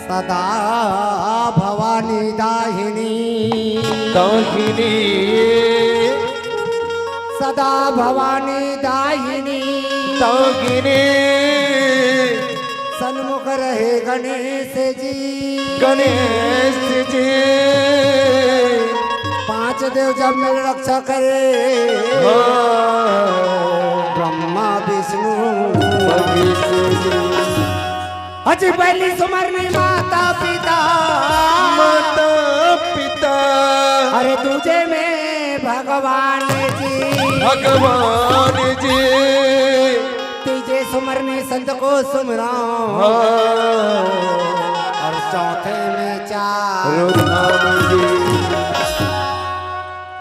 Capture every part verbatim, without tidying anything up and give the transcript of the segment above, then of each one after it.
सदा भवानी दाहिनी। दाहिनी। सदा भवानी दाहिनी। दाहिनी। सन्मुख रहे गणेश जी। गणेश जी। पांच देव जब मिल रक्षा करे। हाँ। ब्रह्मा विष्णु महेश जी। अजी पहली सुमरनी माता पिता। माता पिता। अरे दूजे में भगवान जी। भगवान जी। तीजे सुमरनी संत को सुमराओ। हाँ। और चौथे में चार। रुद्र जी।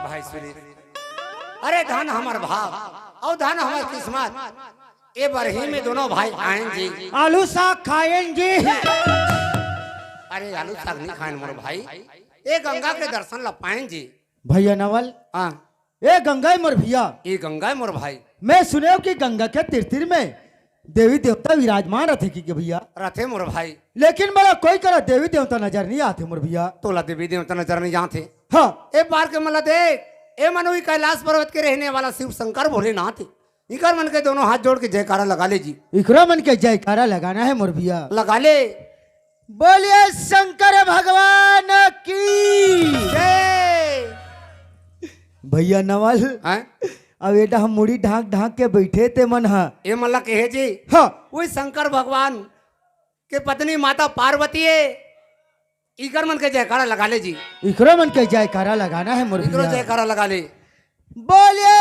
भाई सुनील, अरे धन हमर भाग, अउ धन हमर किस्मत। ए बरही में दोनों भाई आयन जी। आलू साग खायन जी। अरे आलू साग नहीं खायन मोर भाई, ए गंगा के दर्शन ला पायन जी। भैया नवल। हाँ। ए गंगा है मोर भैया। ए गंगा है मोर भाई। मैं सुनेव कि गंगा के तीर तीर में देवी देवता विराजमान रथे कि, कि भैया। रथे मोर भाई। लेकिन मोला कोई करा देवी देवता नजर नहीं आथे मोर भैया। तोला देवी देवता नजर नहीं आथे। हाँ। ए बार के मोला देख, ए मन उही कैलाश पर्वत के रहने वाला शिव शंकर भोलेनाथ हे। इकर मन के दोनों हाथ जोड़ के जयकारा लगा ले जी। इकरो मन के जयकारा लगाना है मोर भैया। लगा ले। बोलिए शंकर भगवान की जय। भैया नवल, हैं? अब एडा हम मुड़ी ढांक ढांक के बैठे ते मन हा। ए मन ला कहे जी। हाँ। वही शंकर भगवान के पत्नी माता पार्वती हे। इकर मन के जयकारा लगा ले जी। इकरो मन के जयकारा लगाना है मोर इकरो भैया। जयकारा लगा ले। बोलिए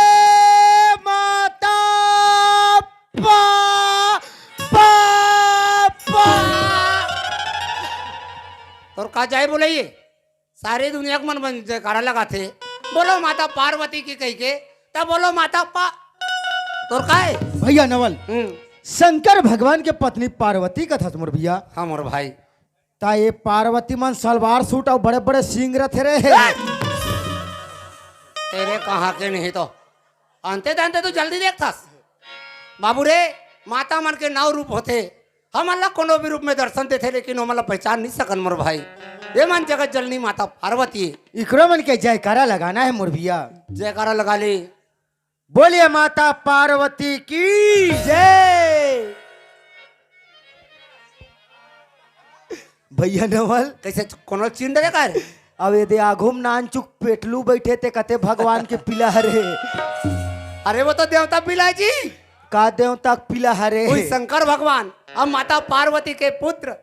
माता पा, पा, पा। तोर का जाय बोलइए? सारी दुनिया के मन बन जयकारा लगाथे। बोलो माता पार्वती की कहिके, तब बोलो माता पा-, तोर का हे? भैया नवल, हम्म। शंकर भगवान के पत्नी पार्वती कथस मोर भैया। हाँ मोर भाई। ता ये पार्वती मन सलवार सूट अउ बड़े-बड़े सींग रथे रे। तेरे कहाँ के नहीं तो। अंते दंते तू जल्दी देखथस। बाबू रे, माता मन के नौ रूप होथे। हमन ला कोनो भी रूप में दर्शन देथे, लेकिन ओमन ला पहचान नहीं सकन मोर भाई। ए मन जगत जननी माता पार्वती। इकरो मन के जयकारा लगाना है मोर भैया। जयकारा लगा ले। बोलिए माता पार्वती की जय। भैया नवल। कइसे कोनो चीन डरे का रे? अब एदे आघू म नानचुक पेटलू बइठे ते कथे भगवान के पिला हरे। अरे वो तो देवता पिला हे जी। का देवता के पिला हरे? कोई शंकर भगवान अउ माता पार्वती के पुत्र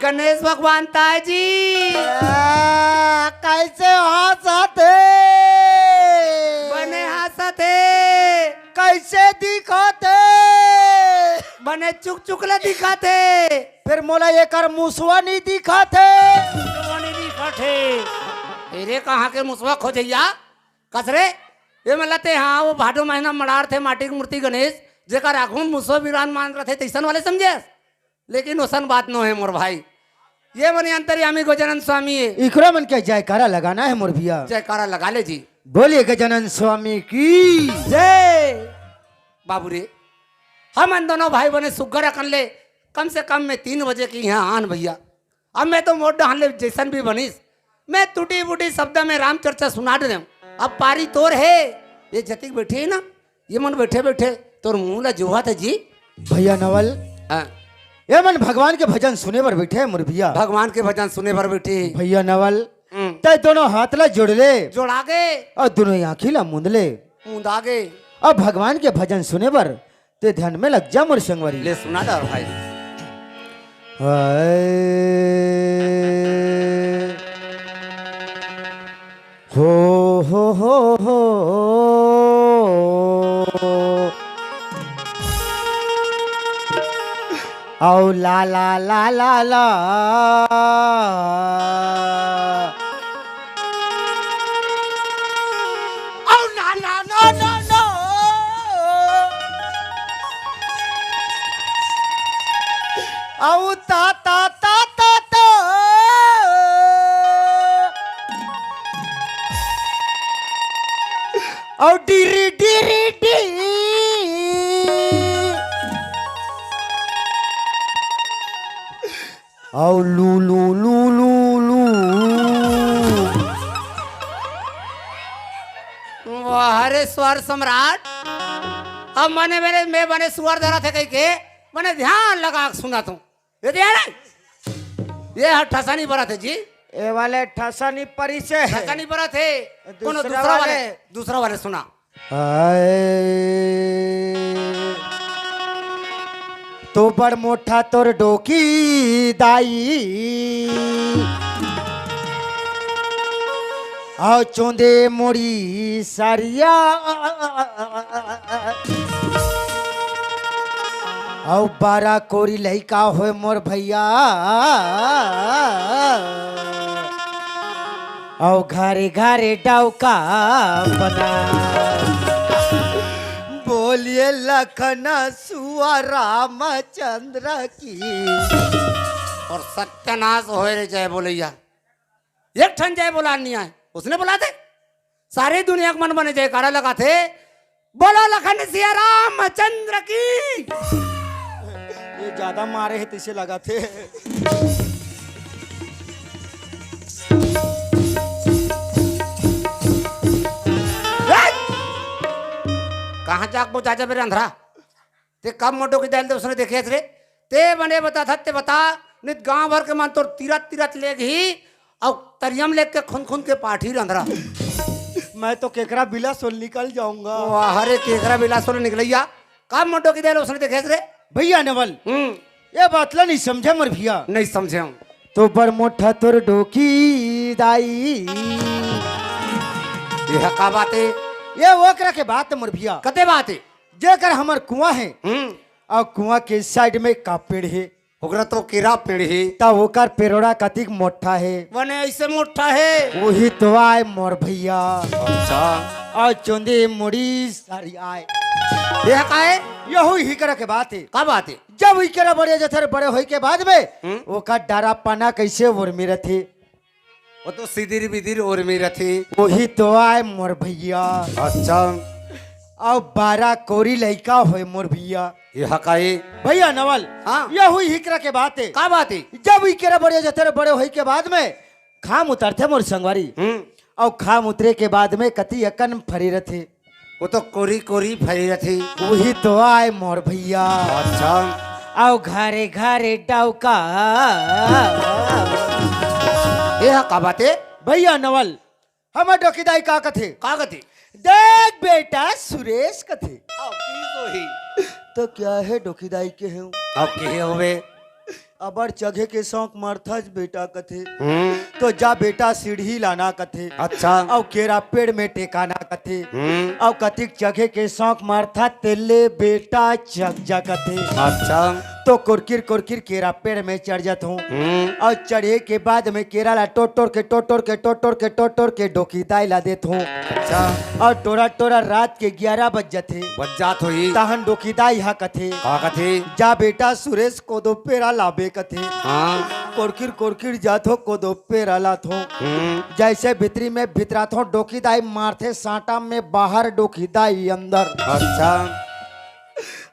गणेश भगवान ताय जी। आ, कइसे हंसत हे? बने हंसत हे। कइसे दिखत हे? बने चुक चुक ले दिखत हे। फेर मोला एकर मुसवा नहीं दिखत हे। मुसवा नहीं दिखत हे। एरे कहाँ के मुसवा खोजइया? कस रे? ए मन ला ते हाँ, वो भादो महीना मड़ार थे माटी के मूर्ति गणेश, जेकर आघू म मुसवा विराजमान रथे, तइसन वाले समझे? लेकिन ओसन बात नो हे मोर भाई। ये मन अंतर्यामी गजानन स्वामी हे। इकरो मन के जयकारा लगाना है मोर भैया। जयकारा लगा ले जी। बोलिए गजानन स्वामी की जय। बाबू रे, हमन दोनों भाई बने सुग्घर अकन ले कम से कम में तीन बजे के यहाँ आन भैया। अब मैं तो मोर डहन ले जइसन भी बनिस, मैं टूटी फूटी शब्द में राम चर्चा सुना दे देंव। अब पारी तोर हे, ये जतिक बइठे हे ना, ये मन बइठे बइठे तोर मुंह ला जोहत हे जी। भैया नवल, हाँ। ये मन भगवान के भजन सुने बर बइठे हे मोर भैया। भगवान के भजन सुने बर बइठे हे। भैया नवल, हम्म। तैं दोनों हाथ ला जोड़ ले। जोड़ा गे। अउ दोनों आँखी ला मूंद ले। मूंदा गे। अब भगवान के भजन सुने बर ते ध्यान में लग जा मोर संगवारी। ले सुना दा भाई। हाय। हो, हो, हो, हो। ओ ला ला ला ला ला। ओ ना ना ना ना ना। ओ ता ता ता ता ता। ओ डिरी डिरी डी। ओ लू लू लू लू लू। वाह रे स्वर सम्राट। अब मने मेरे मैं बने सुअर धरा थे कहिके मने ध्यान लगा के सुना तू। ये दे रे। ये ह ठसानी बरत हे जी। ए वाले ठसानी परी से हे। ठसानी बरत हे। कोनो दूसरा दूसरा वाले, वाले। दूसरा वाले सुना। हाय। तो बड़ मोठा तोर डोकी दाई। अउ चोंदे मोड़ी सरिया। अउ बारा कोरी लइका होय मोर भइया। अउ घरे घरे डौका बना। बोलिए लखन सुआ रामचंद्र की। अउ सत्यानाश होय रे जय बोलइया। एक ठन जय बोला नहीं आय, उसने बोला थे। सारी दुनिया के मन बने जयकारा लगाथे। बोलो लखन सिया रामचंद्र की। ये ज्यादा मारे हे तइसे लगाथे। कहाँ जाके बोचा जाबे रे अंधरा? ते कब मोटो की दाई ल दे उसने देखे हस रे? ते बने बता था, ते बता, नित गांव भर के मन तोर तीरथ तीरथ लेगही, अउ तरियम लेग के खुन खुन के पाठी रंधरा। मैं तो केकरा बिला सोल निकल जाऊंगा। वाह रे, केकरा बिला सोल निकलैया। कब मोटो की दाई ल उसने देखे हस रे? भइया नवल, हम्म। ये बात ला नहीं समझे मोर भइया। नहीं समझे हम। तो बड़ मोठा तोर डोकी दाई। ये का बात हे? ये ओकरा के बात हे मोर भइया। कते बात हे? जेकर हमर कुआं हे, हम्म। अउ कुआं के side में का पेड़ हे? ओकरा तो केरा पेड़ हे। त ओकर पेरोड़ा कतिक मोठा हे? बने अइसे मोठा हे। वही तो आय मोर भइया। अच्छा। अउ चोंदी मुड़ी सारी आय। ये का हे? यहू इकरा के बात हे। का बात हे? जब इकरा बड़े जथे बड़े होय के बाद में, हम्म। ओकर डारा पाना कइसे उर्मी रथे? वो तो सिदिर बिदिर उर्मी रथे। वही तो आय मोर भइया। अच्छा। अउ बारा कोरी लइका होय मोर भइया। ये ह का हे? भइया नवल, हाँ। यहू इकरा के बात हे। का बात हे? जब इकरा बड़े जथे बड़े होय के बाद में घाम उतरथे मोर संगवारी। हम्म। अउ घाम उतरे के बाद में कति अकन फरी रथे। वो तो कोरी कोरी फरी रथे। वही तो आय मोर भइया। अच्छा। अउ घरे घरे डौका। ये ह का बात हे? भइया नवल, हमर डोकी दाई का कथे? का कथे? देख बेटा सुरेश कथे। अउ की सोही? तो क्या हे डोकी दाई के हूँ? अउ के होबे? अबड़ चघे के शौक मरथस बेटा कथे। हम्म। तो जा बेटा सीढ़ी लाना कथे। अच्छा। अउ केरा पेड़ में टेकाना कथे। हम्म। अउ कतिक चघे के शौक मरथा तेले बेटा चघ जा कथे। अच्छा। तो कोरकिर कोरकिर केरा पेड़ में चढ़ जात हूँ। हम्म। अउ चढ़े के बाद में केरा ला टोटोर के टोटोर के टोटोर के टोटोर के डोकी दाई ला देत हूँ। अच्छा। अउ टोरा टोरा रात के ग्यारह बज जाथे। बज जात होही। तहन डोकी दाई हा कथे। का कथे? जा बेटा सुरेश कोदो पेरा लाबे कथे। हाँ। कोरकिर कोरकिर जात हो कोदो पेरा लात हो। हम्म। जैसे भीतरी में भितरात हो डोकी दाई मारथे साटा में बाहर डोकी दाई अंदर। अच्छा।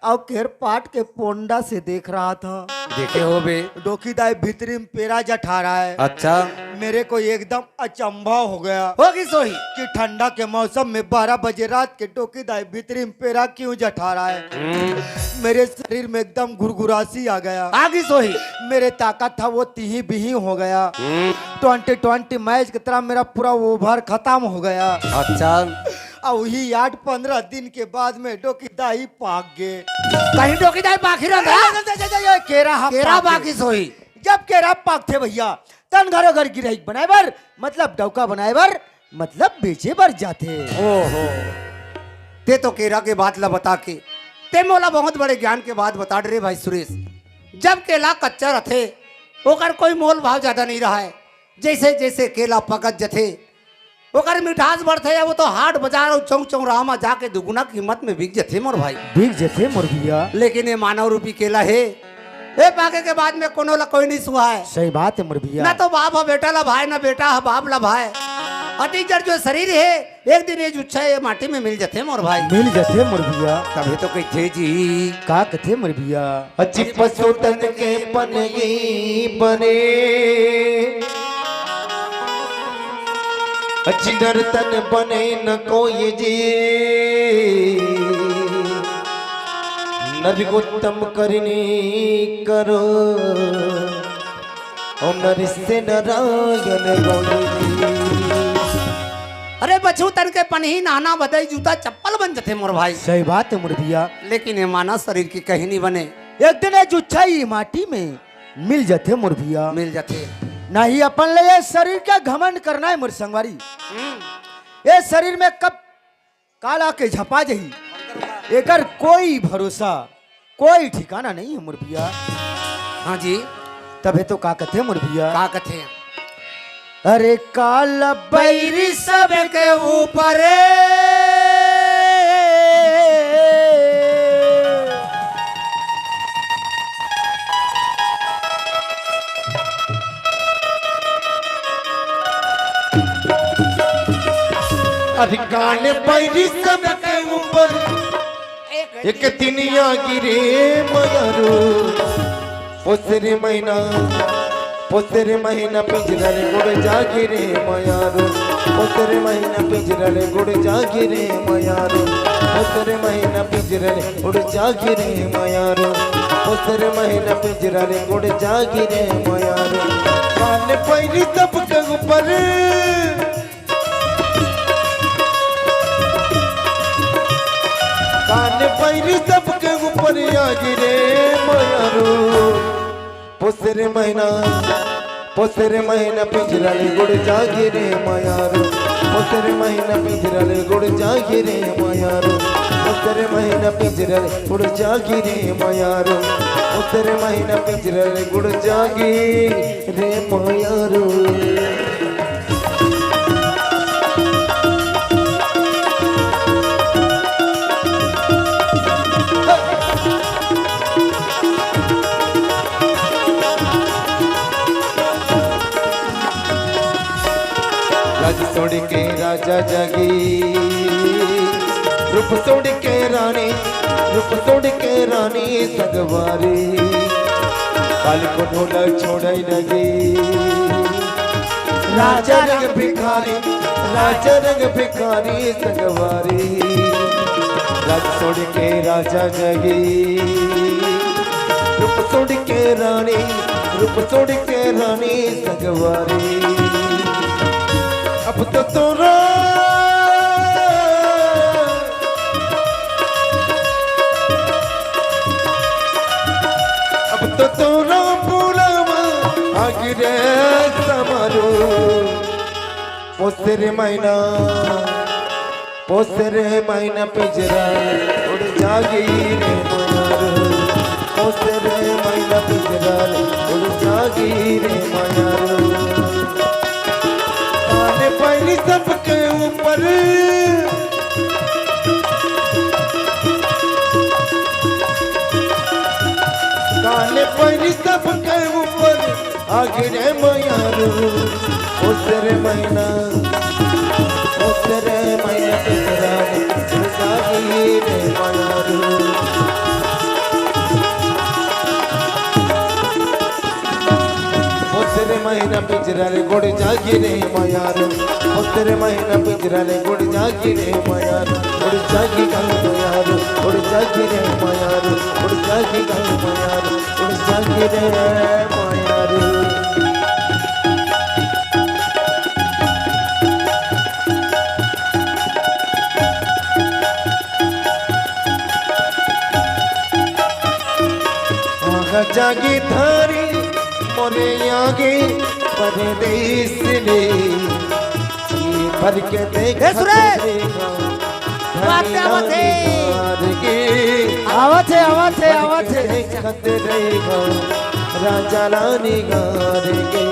अउ केर पाट के पोंडा से देख रहा था। देखे होबे। डोकी दाई भीतरी में पेरा जठा रहा है। अच्छा। मेरे को एकदम अचंभा हो गया। होगी सोही। कि ठंडा के मौसम में बारह बजे रात के डोकी दाई भीतरी में पेरा क्यों जठा रहा है? हम्म। मेरे शरीर में एकदम घुरघुरासी आ गया। आगी सोही। मेरे ताकत था वो तिही बिही हो गया। हम्म। ट्वेंटी ट्वेंटी मैच की तरह मेरा पूरा ओवर खत्म हो गया। अच्छा। अउ वही आठ पंद्रह दिन के बाद में डोकी दाई पाक गे। कहीं डोकी दाई पाखी रहा था? जा, जा, जा, जा, जा, केरा हा केरा पाक गे। बाकी सोही। जब केरा पाकथे भइया, तन घरो घर गिरही बनाए बर, मतलब डौका बनाए बर, मतलब बेचे बर जाथे। ओहो। ते तो केला के बात ला बता के, ते मोला बहुत बड़े ज्ञान के बात बता डरे भाई सुरेश। जब केला कच्चा रथे, ओकर कोई मोल भाव ज्यादा नहीं रहा है। जैसे जैसे केला पकत जथे, ओकर मिठास बढ़थे, वो तो हाट बाजार अउ चौक चौराहा म जाके दुगुना कीमत में बिक जथे मोर भाई। बिक जथे मोर भैया। लेकिन ये मानव रूपी केला हे, ए पाके के बाद में कोनो ला कोई नहीं सुहाय। सही बात है मोर भैया। ना तो बाप ह बेटा ला भाय, ना बेटा ह बाप ला भाय। अति जड़ जो शरीर हे, एक दिन ये जुच्छा ये माटी में मिल जथे मोर भाई। मिल जथे मोर भैया। तभे तो कहिथे जी। का कथे मोर भैया? अजी पशु तन के पनही बने, अजी नर तन बने न कोई जी। नर उत्तम करनी करो, और नर से नारायण बोली। अरे बछू तन के पनही, नहाना बदई जूता चप्पल बन जथे मोर भाई। सही बात है मोर भैया। लेकिन ये मानव शरीर की कहीं नहीं बने। एक दिन ये जुच्छा ही माटी में मिल जथे मोर भैया। मिल जथे। नहीं अपन ले ये शरीर के घमंड करना है मोर संगवारी। हम्म। ये शरीर में कब काल आके झपा जही, एकर कोई भरोसा, कोई ठिकाना नहीं है मोर भैया। हाँ जी। तभे तो का कथे मोर भैया? का कथे? अरे काल बैरी सबके ऊपर। अरे काल बैरी सबके ऊपर, एक दिन आगी रे मयारो। पोसरे महीना, पोसरे महीना पिंजरा ले गुड़ जागी रे मयारो। पोसरे महीना पिंजरा ले गुड़ जागी रे मयारो। पोसरे महीना पिंजरा ले गुड़ जागी रे मयारो। पोसरे महीना पिंजरा ले गुड़ जागी रे मयारो। काल बैरी सबके ऊपर, काल बैरी सबके ऊपर आगी रे मयारो। पोसरे महीना, पोसरे महीना पिंजरा ले गुड़ जागी रे मयारो। पोसरे महीना पिंजरा ले गुड़ जागी रे मयारो। पोसरे महीना पिंजरा ले गुड़ जागी रे मयारो। पोसरे महीना पिंजरा ले गुड़ जागी रे मयारो। राज छोड़ के राजा जागी, रूप छोड़ के रानी, रूप छोड़ के रानी सगवारी। काल को ढोलक छोड़े लगी। राजा रंग भिखारी, राजा रंग भिखारी संगवारी। राज छोड़ के राजा जागी, रूप छोड़ के रानी, रूप छोड़ के रानी संगवारी। अब तो तोरा अब तो तोरा पूरा आगी रे समारो। पोसरे महीना, पोसरे महीना पिंजरा ले गुड़ जागी रे मयारो। पोसरे महीना पिंजरा ले गुड़ जागी रे मयारो। काल बैरी सबके ऊपर, काल बैरी सबके ऊपर आगी रे मयारो। पोसरे महीना, पोसरे महीना पिंजरा ले गुड़ जागी रे मयारो। पोसरे महीना पिंजरा ले गुड़ जागी रे मयारो। पोसरे महीना पिंजरा ले गुड़ जागी रे मयारो। गुड़ जागी गल मयारो, गुड़ जागी रे मयारो, गुड़ जागी गल मयारो, गुड़ जागी रे मयारो। आगा जागी थारी मोरे आगे परदेस ले, जी भर के देख ए सुरेश! बात आवत हे। आवत हे, आवत हे, आवत हे। देखत रहिबो राजा रानी घर के।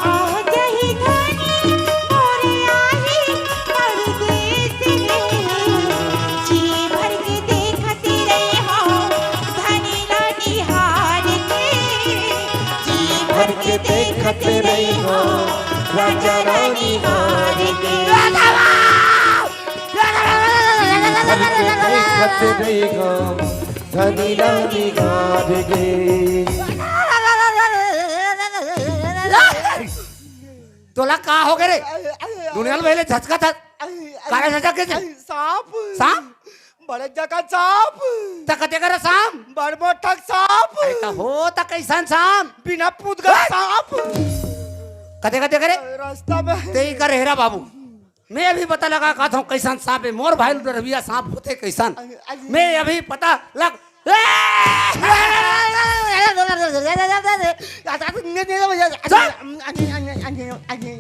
आह जही धनी मोरे आही परदेस ले, जी भर के देखत रहिबो धनी ला निहार के, जी भर के देखत रहिबो राजा रानी घर के। धनी रानी गार गे। तोला का हो गे रे? दुनिया में पहले झचका था। काला झचक के? सांप। सांप? बड़े जगह सांप। त कते करे सांप? बड़ मोटक सांप। अरे त हो त कैसन सांप? बिना पूत का सांप। कते कते करे? रास्ता में। ते ही कर हेरा बाबू। मैं अभी पता लगा कहत हूँ कैसन सांप हे, मोर भाई डरबिया सांप होथे कैसन। अरे, अरे। मैं अभी पता लग।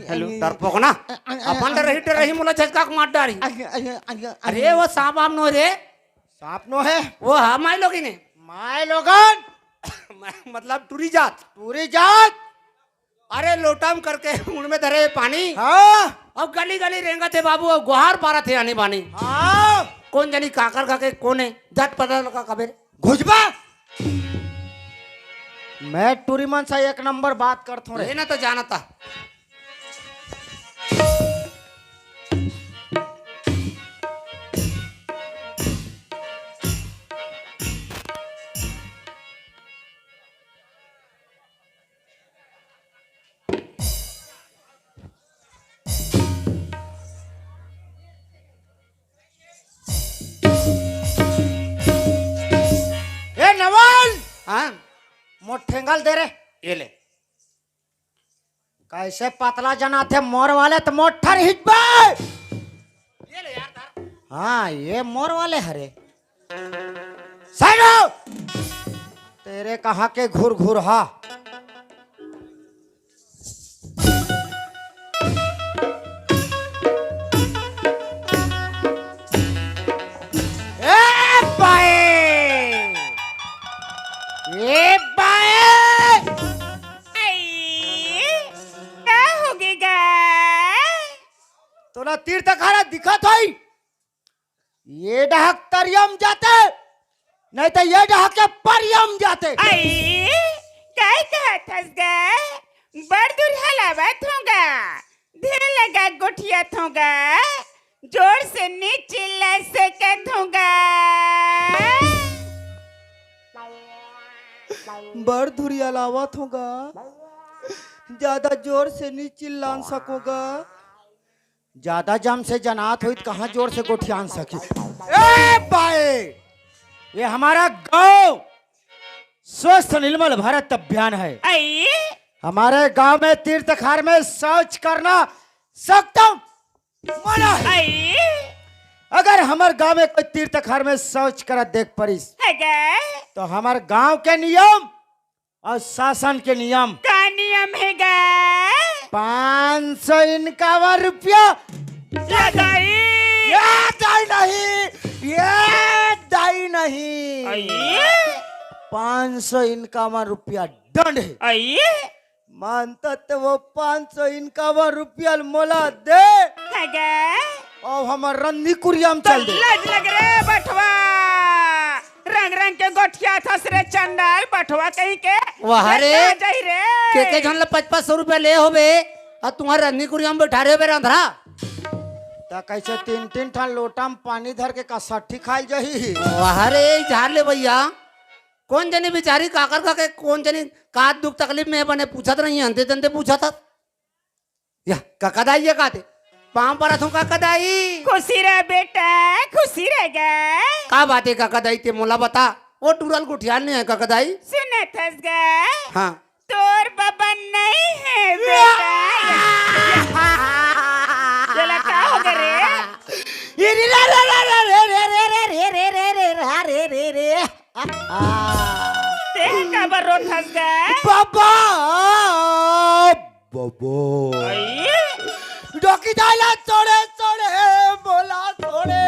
हेलो, डरपोक ना। अपन डरही, डरही मोला झचका के मार डारी। अरे, वो सांप आम नो रे। सांप नो हे? वो हा माई लोगिन हे। माई लोगन? मतलब टूरी जात। टूरी जात? अरे लोटा म करके मुड़ में धरे पानी। हाँ। अब गली गली रेंगत हे बाबू, अब गोहार पारत हे आनी बानी। हाँ। कोन जनी काकर का के कोन हे, झट पता लगा कबे रे। घुसबा। मैं टूरी मन से एक नंबर बात करथों रे। ये ना तो जानता। ए नवल, हाँ? मोर ठेंगा ल दे रे। ये ले। कैसे पतला जनाथे मोर वाले त मोर ठर हिचबे। ये ले यार, धर। हाँ, ये मोर वाले हरे। साइड हो। तेरे कहाँ के घुर घुर हा। ए बाए! ए बाए! आई, का होगे गा? तोला तीर तखारा दिखत होई? ये डहक तरियम जाते, नहीं तो ये डहक के परियम जाते। आई, काय कहत हस गा? बड़ दूर हलावत होगा, धीरे लगा गोठियात होगा, जोर से नी चिल्ला सकत होगा। बड़ दूर हलावत होगा, ज्यादा जोर से नी चिल्लान सकोगा। ज्यादा जम से जनात होई त कहाँ जोर से गोठियान सकी। ए बाए, ये हमारा गांव स्वस्थ निर्मल भारत अभियान है। आई। हमारे गांव में तीर्थ खार में शौच करना सख्त मना है। आई। अगर हमारे गांव में कोई तीर्थ खार में शौच करत देख परिस, है गे? तो हमारे गांव के नियम अउ शासन के नियम। का नियम हे गा? पाँच सौ इनकावन रुपया। या दाई। या दाई नहीं, ये दाई नहीं। आइए। पाँच सौ इनकावन रुपया दंड हे। आइए। मानता त वो पाँच सौ इनकावन रुपया ल मोला दे। हगा। अब हमर रन्नी कुरिया म चल दे। लाज लग रे बठवा। रंग रंग के गोठियाथस रे चंडाल बठवा कहीं के। वाह रे। कहाँ जाही रे? के के झन ल पच पच सौ रुपया ले होबे, अउ तुम्हर रन्नी कुरिया म बैठा रे होबे रंधरा। त कैसे तीन तीन ठन लोटा म पानी धर के कसट्ठी खाइल जाही? वाह रे, झार ले भैया। कोन जनी बिचारी काकर का के, कोन जनी का दुख तकलीफ में बने पूछत रही, अंते तंते पूछत हस। या, कका दाई ये काथे? पाँव परत हूँ कका दाई। खुशी रह बेटा, खुशी रह गा। का बात हे कका दाई, ते मोला बता। वो टूरा ल गोठियान नइ हे कका दाई। सुनत हस गा? हाँ। तोर बबा नइ हे बेटा। चला का हो गे रे? ये रे रे रे। तें काबर रोत हस गा? बबा, बबा। आई? डोकी दाई ला छोड़े, छोड़े, मोला छोड़े।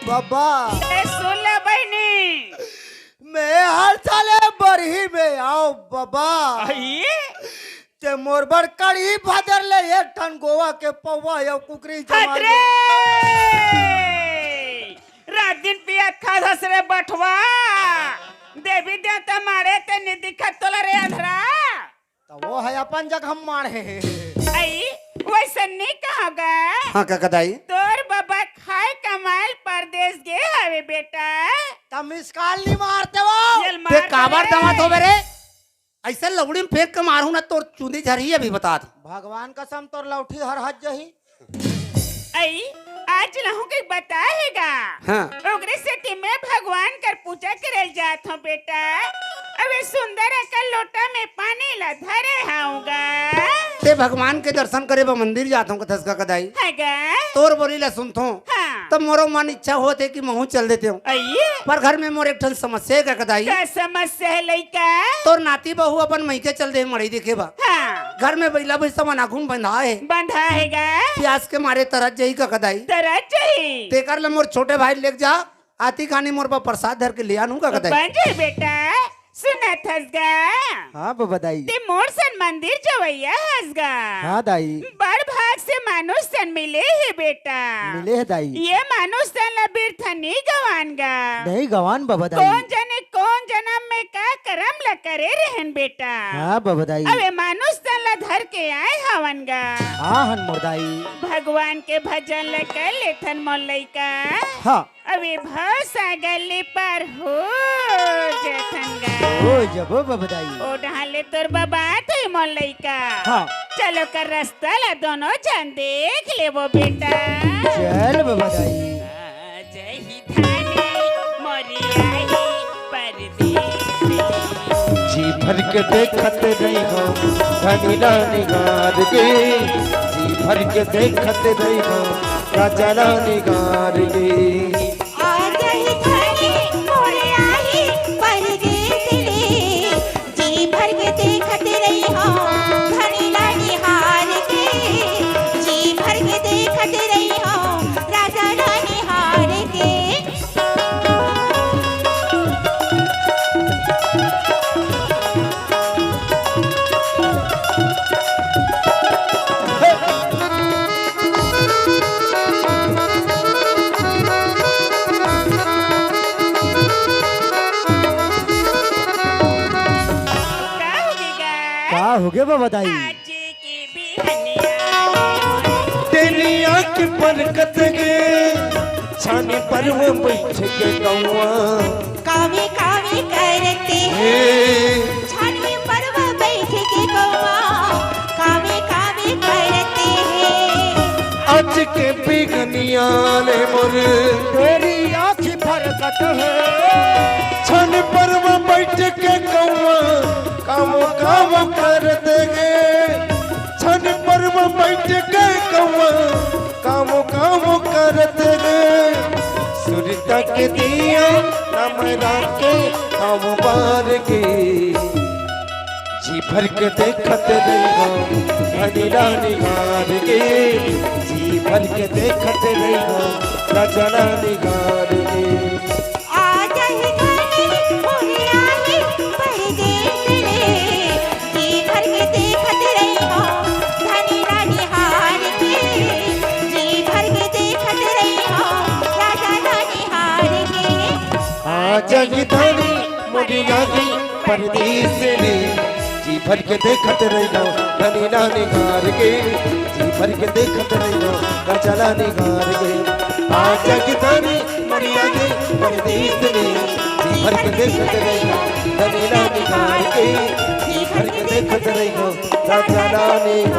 बबा। ए, सुन ले बहिनी। मैं हर साले बरही में आंव बबा। अई? ते मोर बर कड़ही भदर ले एक ठन गोवा के पौवा अउ कुकरी जमा हत रे। ले। रात दिन पियत खात हस रे बठवा। देवी देवता माड़े ते नी दिखत तोला रे अंधरा। त वो ह अपन जगह माड़े हे। अई, वइसन नी कहों गा। हाँ, कका दाई। तोर बबा खाय कमाय ल परदेस गे हवे बेटा। त miss call नी मारते वो। ये ल ते मार काबर दे। दवात होबे रे? अइसन लउड़ी म फेंक के मारहूं ना, तोर चुंदी झरही अभी बतात। भगवान कसम तोर लउठी हरहत जही। अई, आज लहू के बता हे गा। हाँ। ओकरे सेती मैं भगवान कर पूजा करे ल जात हों बेटा। अबे सुंदर अकन लोटा में पानी ला धरे हंव गा। ते भगवान के दर्शन करे बर मंदिर जात हों कथस कका दाई। हाँ गा। तोर बोली ला सुनथों। हाँ। त मोरो मन इच्छा होत हे कि महूं चल देतेंव। अई? पर घर में मोर एक ठन समस्या हे कका दाई। का समस्या हे लइका? तोर नाती बहू अपन मइके चल दे हे मड़ई देखे बर। हाँ। घर में बइला भइसा मन आघू म बंधा हे। बंधा हे गा। पियास के मारे तरस जही कका दाई। तरस जही। तेकर ले मोर छोटे भाई ल लेके जा, आती खानी मोर बर परसाद धर के ले आनहूं कका दाई। बन जही बेटा, सुनत हस गा? हाँ बबा दाई। ते मोर सन मंदिर जवइया हस गा। हाँ दाई। बड़ भाग से मानुष तन मिले हे बेटा। मिले हे दाई। ये मानुष तन ला बिरथा नी गवान गा। नहीं गवान बबा दाई। कोन जने कोन जनम में का करम ला करे रहेन बेटा। हाँ बबा दाई। अबे मानुष तन ला धर के आय हवन गा। हाँ हन मोर दाई। भगवान के भजन ला कर लेथन मोर लइका। हाँ। अबे भव सागर ले पार हो जथन गा। हो जबो बबा दाई। ओ डहान ले तोर बबा आत हे मोर लइका। हाँ। चल ओकर रस्ता ला दोनों झन देख लेबो बेटा। चल बबा दाई। आ जही धानी मोरी आही परदेस। जी भर के देखत रहिहौं धनी ला निहार के, जी भर के देखत रहिहौं राजा ला निहार के। आ जही धनी मोरे आही परदेस ले, जी भर के देखत रहिहौं धनी ला निहार के, जी भर के देखत रहिहौं राजा ला निहार के। का होगे गा? का होगे बबा दाई? आज के बिहनिया। तेरी आँख पर कतगे छानी पर वो बैठ के गौआ। कावे कावे करते हे। छानी पर वो बैठ के गौआ। कावे कावे करते हे। आज के बिहनिया ले मोर। तेरी आँख फरकत हे। छन पर वो बैठ के कौआ, काम काम करत गे। छन पर वो बैठ के कौआ, काम काम करत गे। सुरता के दिया नमरा के हम बार के। जी भर के देखत रहिहौं धनी ला निहार के, जी भर के देखत रहिहौं राजा ला निहार के। आ जाही धनी मोरे आही परदेस ले, जी भर के देखत रहिहौं धनी ला निहार के, जी भर के देखत रहिहौं राजा ला निहार के। आ जाही धनी मोरे आही परदेस ले, जी भर के देखत रहिहौं धनी ला निहार के, जी भर के देखत रहिहौं राजा ला निहार के। आ जाही धनी मोरे आही परदेस ले, जी भर के देखत रहिहौं धनी ला निहार के, जी भर के देखत रहिहौं राजा ला निहार